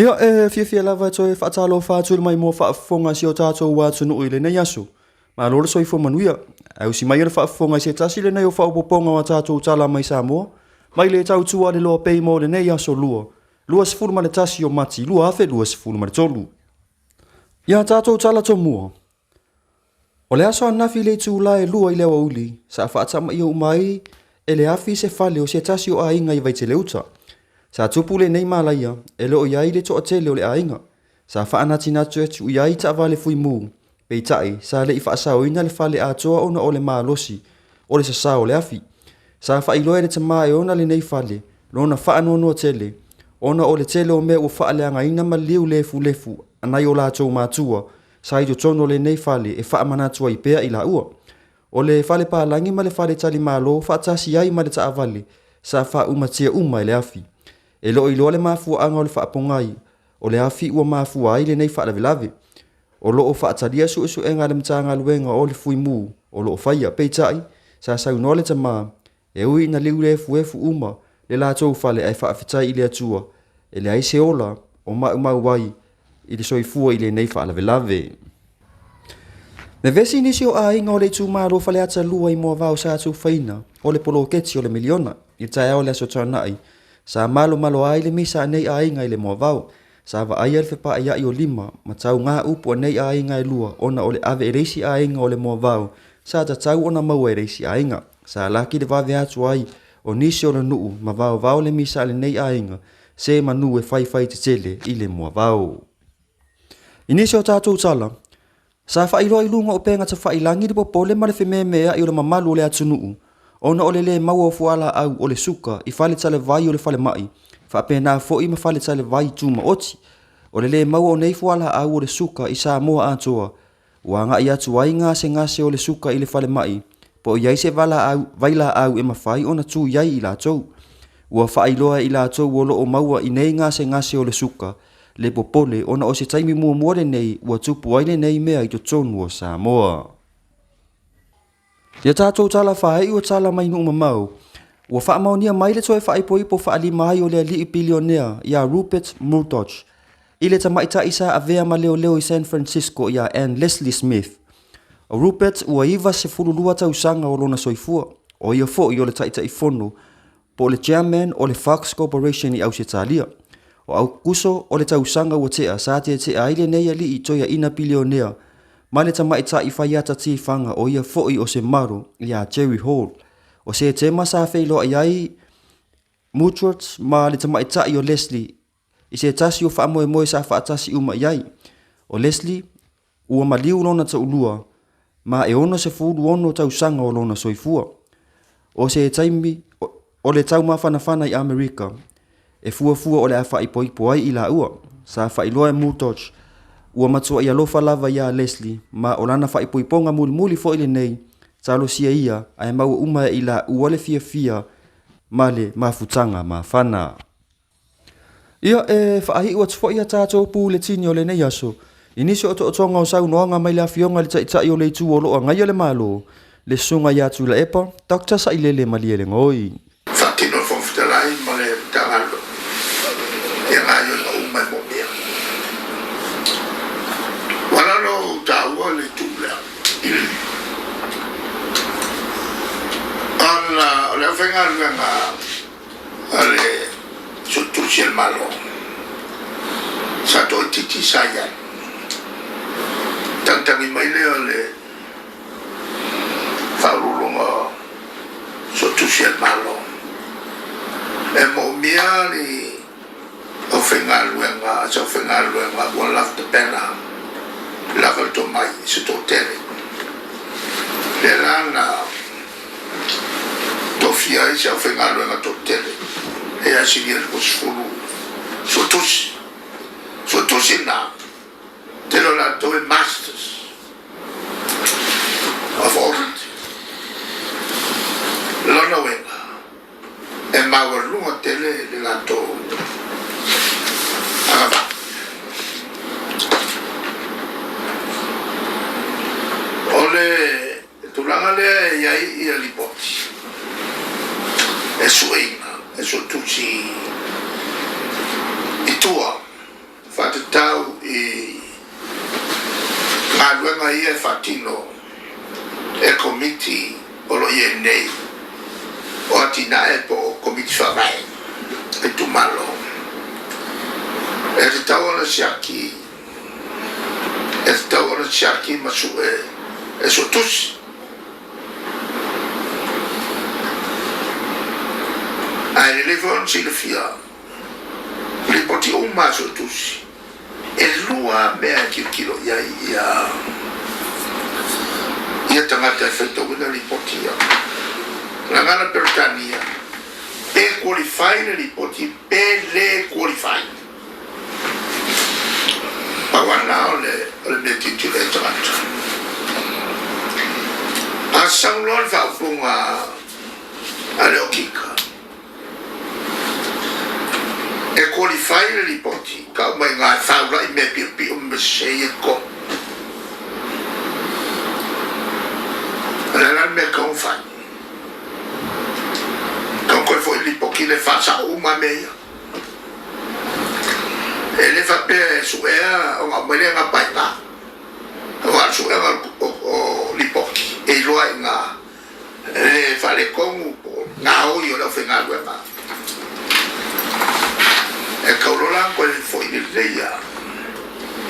Ia, e fiafia lava e toe faatalofa atu i le maimoa faafofoga a si o tatou atunuu i lenei aso. Malo le soifua manuia. Ae usi mai le faafofoga i se tasi lenei o faaopoopoga o a tatou tala mai Samoa, mai le tautua a le Loa Pei mo lenei aso Lua, 21 o Mati 2023. Ia tatou tala tomua. O le aso ananafi i le itula e 2 i le aoauli, sa faatamaia uma ai e le afi se fale o se tasi o aiga i Vaitele-uta. Sa tupu lenei malaia e le o i ai le toatele o le aiga. Sa faanatinati atu i ai taavale fuimu, peitai sa le i faasaoina le fale atoa ona o le malosi o le sasao o le afi. Sa faailoa e le tama e ona lenei fale lona faanoanoa tele ona o le tele o mea ua faaleagaina ma liu lefulefu a nai o latou matua sa i totonu o lenei fale e faamanatu ai pea i laua. O le fale palagi ma le fale talimalo faatasi ai ma le taavale sa faaumatia uma e le afi. E le o iloa le mafuaaga o le faapogai o le afi ua mafua ai lenei faalavelave. O lo o faatalia suesuega a le Matagaluega o le Fuimu o lo o faia. Peitai, sa saunoa le tama, e ui ina liulefuefu uma le latou fale ae faafetai i le Atua e leai se ola o maumau ai i le soifua i lenei faalavelave. Vevesi nisi o aiga o le itumalo Faleata 2 i Moavao sa tufaina o le poloketi o le miliona i le taeao o le Aso Toonai. Sa malomalo ai le misa a nei aiga i le Moavao. Sa vaaia le fepaaiai o lima ma tauga upu a nei aiga e lua ona o le ave e le isi aiga o le Moavao sa tatau ona maua e le isi aiga. Sa laki le vave atu ai o nisi o le nuu ma vaovao le misa a lenei aiga se manu e faifai tetele i le Moavao. I nisi o tatou tala, sa faailoa i luga o upega tafailagi le popole ma le fememeai o le mamalu o le atunuu ona o le lē maua o fualaau o le suka i fale talevai o le falemai, faapena foi ma fale talevai tumaoti. O le lē maua o nei fualaau o le suka i Samoa atoa, ua agai atu ai gasegase o le suka i le falemai po o i ai se vailaau e mafai ona tu i ai i latou. Ua faailoa e i latou o lo o maua i nei gasegase o le suka le popole ona o se taimi muamua lenei ua tupu ai lenei mea i totonu o Samoa. Ia tatou tala faaiu o tala mai nuu mamao, ua faamaonia mai le toe faaipoipo faalima ai o le alii pilionea ia Rupert Murdoch i le tamaitai sa avea ma leoleo i San Francisco ia Ann Leslie Smith. O Rupert ua 92 tausaga o lona soifua, o ia foi o le Taitaifono po o le Chairman o le Fox Corporation i Ausetalia. O Aukuso o le tausaga ua tea sa tietia ai lenei alii toeaina pilionea ma le tamaitai faiata tifaga o ia foi o se maro ia Jerry Hall. O Setema sa feiloai ai Murdoch ma le tamaitai o Leslie i se tasi o faamoemoe sa faatasi uma i ai. O Leslie, ua maliu lona taulua, ma e 66 tausaga o lona soifua. O se taimi o le taumafanafana i Amerika, e fuafua o le a faaipoipo ai i laua. Sa faailoa e Murdoch, ua matuai alofa lava iā Leslie, ma o lana faaipoipoga mulimuli foi lenei, talosia ia ae maua uma e i laua le fiafia ma le mafutaga mafana. Ia, e faaiu atu foi a tatou puletini o lenei aso i nisi o otootoga o saunoaga mai le Afioga i le Taitai o le Itu o lo o agaia le Malo, le Susuga ia Tuilaepa, Doctor Sailele Malielegaoi. Faatino le Fofoga Fetalai ma le Matagaluega ia gaoioiga uma e moomia. Ua ala ona ou taua le itu lea, ona o le aufaigaluega a le Suetusi a le Malo sa toaitiiti sa i ai. Tagitagi mai lea o le Faauluuluga o Suetusi a le Malo e moomia le aufaigaluega, se aufaigaluega ua lava tapena, lava le tomai i se toatele. Lea la na tofia ai se aufaigaluega toatele e asilia i le 20 suetusi. Suetusi na, tele o latou e Masters of Audit. Lona uiga, e maualuga tele le latou agavaa. O le tulaga lea e i ai ia lipoti e sueina, e suetusi i tua. tau i galuega ia e faatino e Komiti o lo o i ai nei o Atinae po o Komiti Faavae a itumalo. E tatau ona siaki, e tatau ona siaki ma sue e suetusi. Ae lelei foi ona silafia, lipoti uma a suetusi, e lua lava mea e tilotilo i ai ia ia tagata e faitauina lipoti ia. Gagana Peretania, pe qualify le lipoti pe le qualify. Pau lava lena o le mea e tilotilo i ai tagata. A sau loa le faaupuga a le okika, e qualify le lipoti, ka uma i ina e faulai mea piopio ma mea sese ia i totonu. O le a la le mea e tatau ona fai? Tatau ona toe foi le lipoti lea e faasao uma lava mea ia. E le faapea e suea ona aumai lea gapa i ina. Aua o le suega o lipoti e iloa ai i ina le faaletonu po o le gaoi o le aufaigaluega. E tatau loa la ona toe foi lelei lava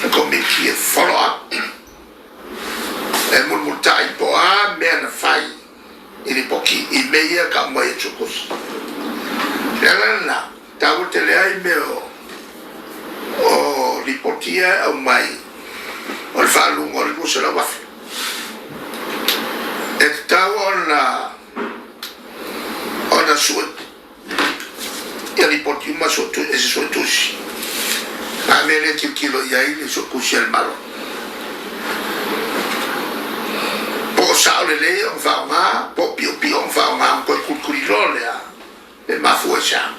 le Komiti e follow up, e mulimulitai po o a mea na fai i lipoti i mea ia e tau mai e Tukusi. O le ala lena, e taua tele ai mea o lipoti ia e aumai o le faaaluga o le $200,000. E tatau ona sue ia lipoti uma e se suetusi. A mea lea e tilotilo i ai le suetusi a le Malo. Po o sao lelei ona faaaoga, po o piopio ona faaaoga ona toe tulituliloa lea pe mafua i se a.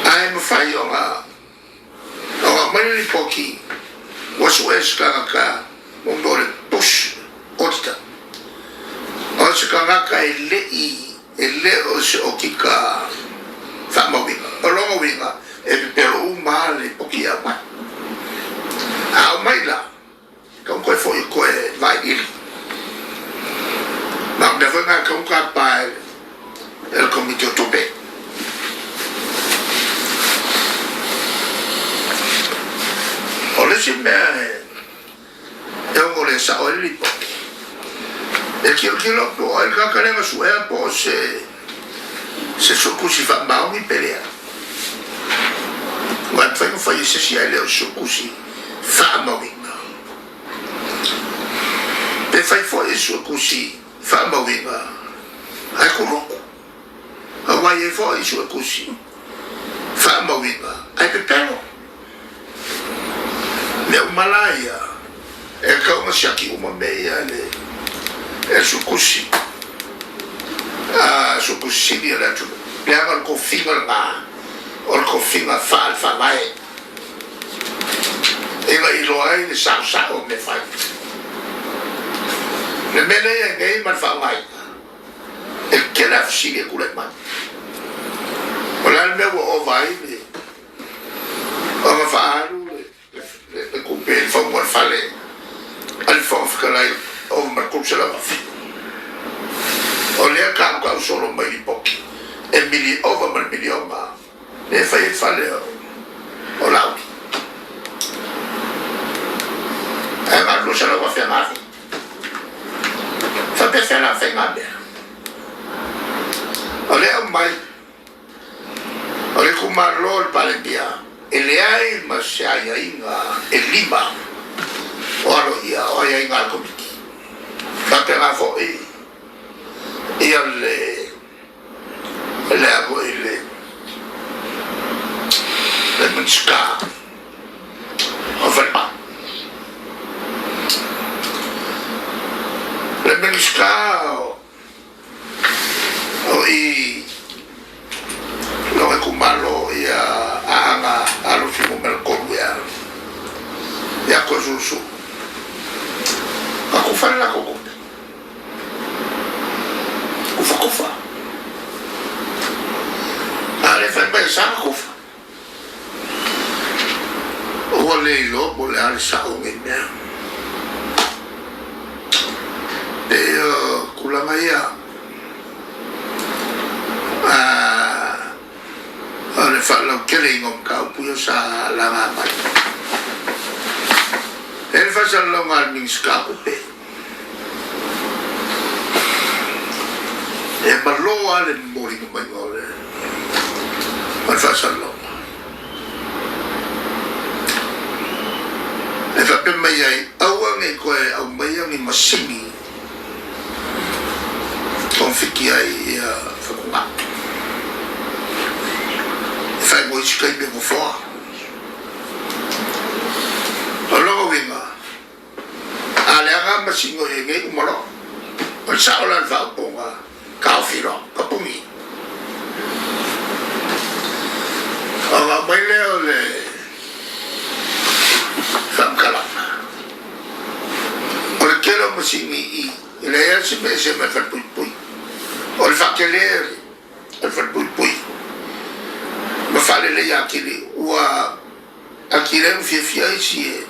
Ae mafai ona aumai le lipoti ua sue e se tagata mo mea o le bush auditor. O se tagata e le i, e le o se okika faamauina. O lona uiga, e pepelo uma lava le lipoti e aumai. A aumai la, tatau ona toe foi e toe vailiili. Ma o le mea foi lena e tatau ona tapa e le Komiti o Tupe. O le isi mea e ono le sao ai le lipoti, e tilotilo po o ai le tagata lea na suea po o se se suetusi faamaoni pe leai. Aua e mafai ona fai e se isi ae le o se suetusi faamauina. Pe fai foi e suetusi faamauina ae kuluku. Aua e i ai foi suetusi faamauina ae pepelo. Mea uma la ia, e tatau ona siaki uma mea ia e le suetusi, suetusi sili a le atunuu. Leaga o le tofiga lena, o le tofiga faale-faavae ina iloa ai le saosao o mea fai. Le mea lea e i ai nei ma le faaaogaina, E tele lava fesili e tulai mai. O le a le mea ua ova ai le ona faaalu le tupe i le fauga o le fale a le Fofoga Fetalai ova ma le $300,000? O lea tautau solo mai lipoti e mili ova ma le miliona lea e fai ai le fale o Laauli. Ae na o le $200,000 na alu. Faapefea la faiga mea? O lea aumai o le itumalo o le Palemia e leai ma se aiaiga e lima o aloaia o aiaiga a le Komiti. Faapena foi ia le lea foi le Minisita o Falemai. Le Minisita o i lona itumalo ia Aana Alofi numera 3 ea ia Toesulusulu. Na tufa le latou tupe. Tufatufa. A le fai mai e sa na tufa. Ua le iloa po o le a le sao o nei mea. Pei o tulaga ia, o le faalauteleina o mataupu ia sa laga mai. E i ai le faasalalauga a le Minisita o Tupe, e malo lava le momoliga maiga o le faasalalauga. E faapea mai ai, Aua ne i toe aumaia ni masini togafiti ai ia fatugao. E faaigoa isi taimi o nofoa. O lona uiga, a leaga masini o i ai nei, uma loa. O le sao la o le faaupuga, taofi loa, tapuni. Ona aumai lea o le faamatalaga, o le tele o masini i i, e leai lava se mea e ese mai le falepuipui. O le faatele o le falepuipui ma faaleleia atili, ua atili ai ona fiafia isi e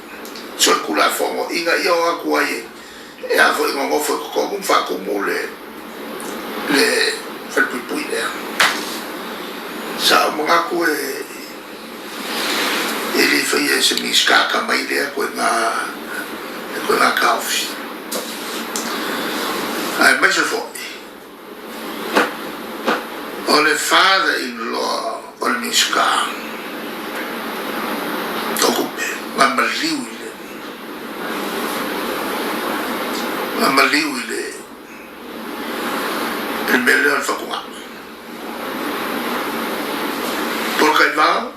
solitulafono ina ia o atu ai e a foi nonofo i totonu ma faatumu le le falepuipui lea. Sa ou manatu e e le faia e se Minisita atamai lea koena koena taofi. Aemaise foi o le father-in-law o le Minisita o Tupe na maliu i le na maliu i le i le mea lea o le fatugao. Polokaiva,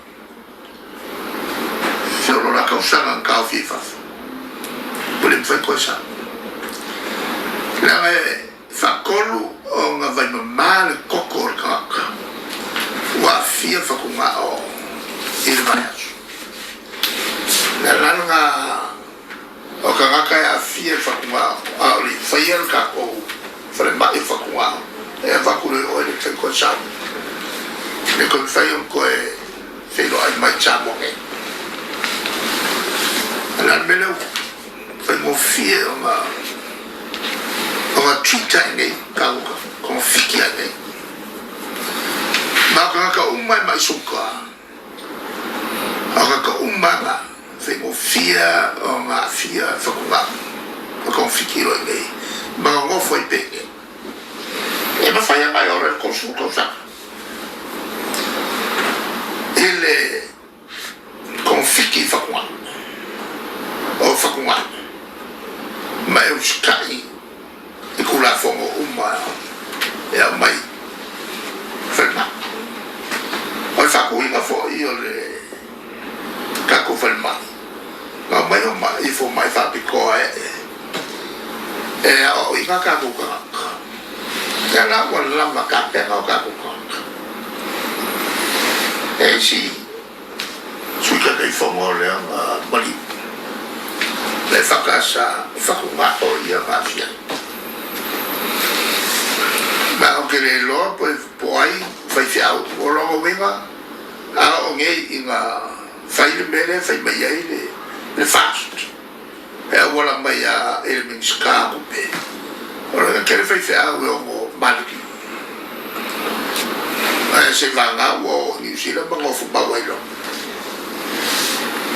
feolo la tausaga na taofi ai fafo, ua le mafai toe sau. Leaga e faatolu ona vaimama le toto o le tagata ua aafia fatugao i le vaiaso. O le ala lena o tagata e aafia i le fatugao a o le i faia le tatou falemai o fatugao, e avatu loa i oe le tai toe sau. Le toe mafai ona toe feiloai mai i Samoa nei. O le a le mea lea ua faigofie ona ona treat ai nei tagata, togafiti ai nei. Ma o tagata uma e mai suka, o tagata uma na faigofie ona aafia fatugao, ma togafiti loa i nei, ma nonofo ai pea i nei. E mafai ona e ola i le 30 tausaga i le Konfiki fatugao, o fatugao, ma e usitai i Tulafono uma e aumai falemai. O le faatuina foi o le tatou falemai, na aumai o mai fomai faapitoa e aoaoina tatou tagata. Lea la ua lava tapena o tatou tagata. E isi Sui Taitaifono lea na maliu le FKS fatugao ia na aafia ai. Ma ou te le iloa po o ai faifeau. O lona uiga, a oo nei ina fai le mea lea e fai mai ai le fast, e auala mai a i le Minisita o Tupe, o lona tele faifeau e ono maliliu. Ae seivaga ua oo i Niu Sila ma nofo mau ai loa.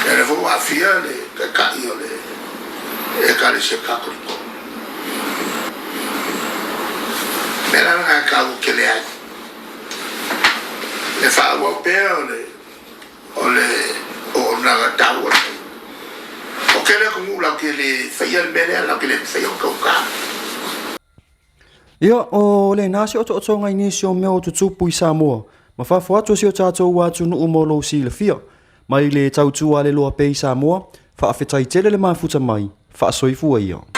Ia lea foi ua aafia le Taitai o le Ekalesia Katoliko. O le mea la lena e taua tele ai le faaauau pea o le o le auaunaga taua lenei. O tele atunuu latou te le faia le mea lea, latou te le mafai ona tauta. Ia, o lena se otootoga i nisi o mea o tutupu i Samoa, ma fafo atu o si o tatou atunuu mo lou silafia. Mai le tautua a le loa pea i Samoa, faafetai tele le mafuta mai, faasoifua ia.